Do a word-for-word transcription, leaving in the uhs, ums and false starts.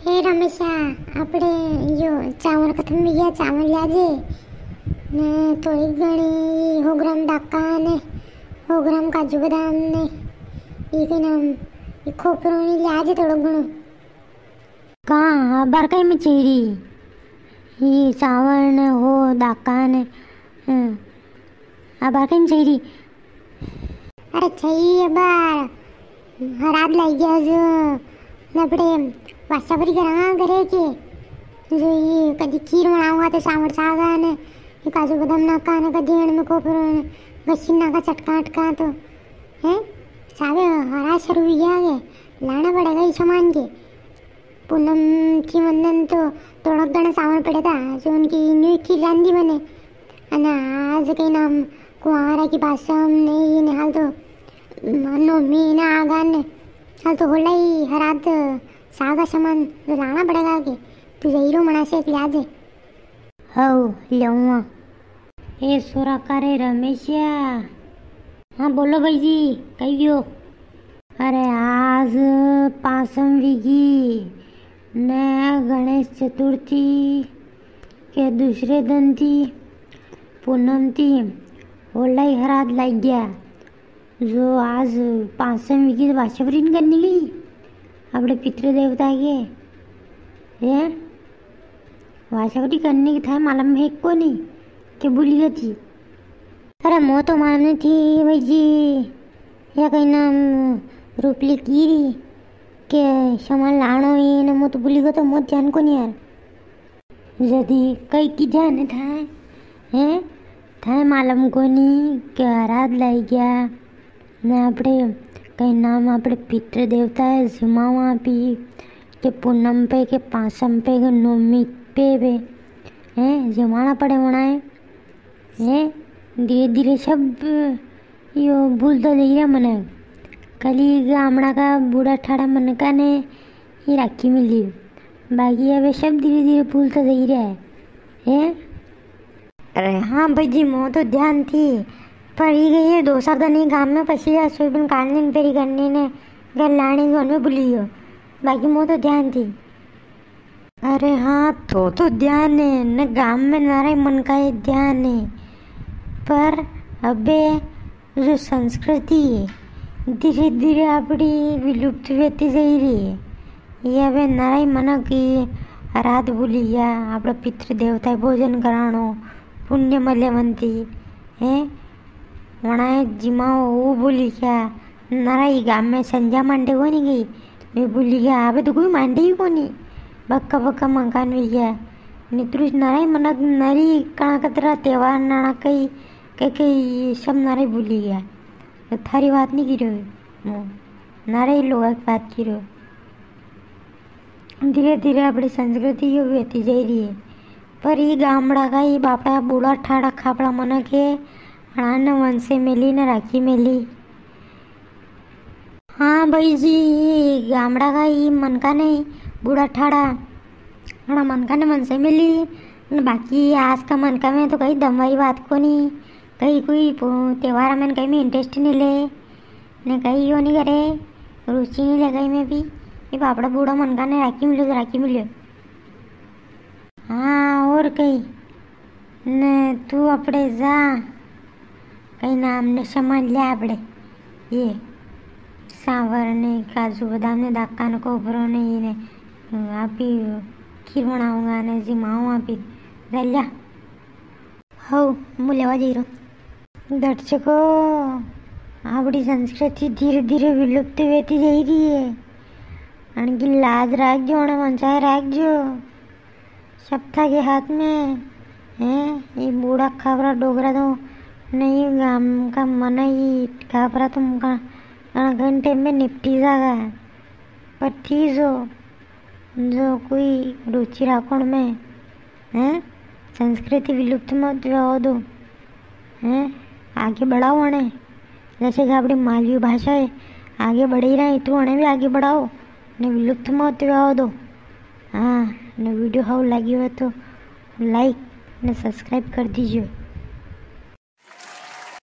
ए रमेशा, आपड़े यो चावल खत्म हुई गया, चावल ल्याजे ने थोड़ी घणी सौ ग्राम डाका ने सौ ग्राम काजू बादाम ने ये के नाम, ये खोपरो ने ल्याजे थोड़ो घणो। का अबार कई में चेरी? ये चावल ने हो डाका ने, हं, अबार कई में चेरी? अरे छई अबार, हराद लाई गया जो, ने आपड़े वासा भरी करा घरे के, जो ये कदी खीर बनाऊंगा तो सावड़ सागा ने, ये काजू बादाम नाका ने, कदी एण में खोपरो ने, गसी नाका चटका अटका तो, हैं? सावे हराद शुरू हुई गया के, लाना पड़ेगा ये सामान के। पूनम थी वंदन तो थोड़ा घणा सावण पड़े था, जो उनकी न्यू खीर रांधी बने। अने आज कई नाम कुंवारा की पासम ने, ये ने हाल तो नोमी ने आगा ने, हाल तो होला ही हराद सागा सामान जो लाना पड़ेगा के, तू जईरो मना से ल्याजे। हव, ल्याऊंगा। ए सोरा का रे रमेशिया। हाँ, बोलो भाई जी, कई गयो? अरे, आज पासम वीगी ने गणेश चतुर्थी के दूसरे दिन थी, पूनम थी, होला ही हराद लाग गया। जो आज पासम वीगी तो वासा भरी नी करनी गई आपड़े पितृ देवता के, हैं? वासा भरी करनी की थाय मालम है कोनी के भूली गई थी? अरे, मो तो मालम नी थी भाई जी, या कई नाम रूपली की री के सामान लाणो ही ने, मो तो भूली गयो, तो मो ध्यान कोनी यार। जदी कई की ध्यान था, हैं? थाय मालम कोनी के हराद लाई गया ने आपड़े कई नाम आपड़े पितृ देवता है जिमावा पी के पूनम पे के पासम पे के नोमी पे बे, हैं? जिमाना पड़े वणाए। हैं? धीरे धीरे सब यो भूलता जई रहा मनक। खाली गामड़ा का बूढ़ा ठाड़ा मनका ने ही राखी मिली, बाकी अबे सब धीरे धीरे भूलता जई रहा है। हैं? अरे हाँ भाई जी, मो तो ध्यान थी, पर ई गई है दो चार दिन ई गाम में, पसी या सोयाबीन काटनी ने फेरी करनी ने घर लानी जो उनमें भूली गयो, बाकी मो तो ध्यान थी। अरे हाँ, तो तो ध्यान है ने, गाम में नारा ही मनका ये ध्यान है, पर अबे जो संस्कृति है, धीरे धीरे आपड़ी विलुप्त वेती जई री है। ये अबे नारा ही मनक की हराद भूली गया, आपड़ा पितृ देवता भोजन कराणो, पुण्य मले वंती है, वणाए जिमाओ वो भूली गया। नारा ही गाम में संजा मांडे कोनी गई, वे भूली गया। अबे तो कोई मांडे ही कोनी, बक्का बक्का मकान हुई गया। नितरुष नारा ही मनक नारी कणा कतरा त्योहार नाना कई, कई, कई सब नारा ही भूली गया। तो थारी बात नी की रही, मु नारा ही लोगा की बात की रही। धीरे धीरे आपड़ी संस्कृति यो वेती जई री है, पर ई गामड़ा का ई बापड़ा बूढ़ा ठाड़ा खापड़ा मनक है, अणाने वंशे मेली ने राखी मेली। हाँ भाई जी, ई गामड़ा का ई मनका ने बूढ़ा ठाड़ा, अणा मनका ने वंशे मेली, ने बाकी आज का मनका में तो कई दम वाली बात कोनी, कई कोई पो-, त्योहार में कई में interest नी ले, ने कई यो नी करे, रुचि नी ले कई में भी। ये बापड़ा बूढ़ा मनका ने राखी मिल्यो तो राखी मिल्यो। हाँ, और कई ने तू आपड़े जा, कई नाम ने सामान ले आपड़े, ये सावर ने, काजू बादाम ने, दाका ने, कोपरो ने, ये ने, आप ही खीर बनाऊंगा ने, जिमाऊं आप ही, जा लिया। हव, मु लेवा जई रो। दर्शकों, आपड़ी संस्कृति धीरे-धीरे विलुप्त वेती जई री है। अणकी लाज राखजो, अणे बचाए राखजो। सब थाके हाथ में है। ये बूढ़ा खापरा डोकरा तो नी, गाम का मना ही खापरा तुमका अणा घंटे में निपटी जागा। पर थी जो जो कोई रुचि राखण में, हैं, संस्कृति विलुप्त मत व्यावा दो, हैं, आगे बढ़ाओ अणे। जैसे कि आपणी मालवी भाषा है, आगे बढ़ी रहे, तो अणे भी आगे बढ़ाओ, ने विलुप्त मत व्यावा दो। हाँ, ने video हाउ लागी हो तो like ने subscribe कर दीजिए।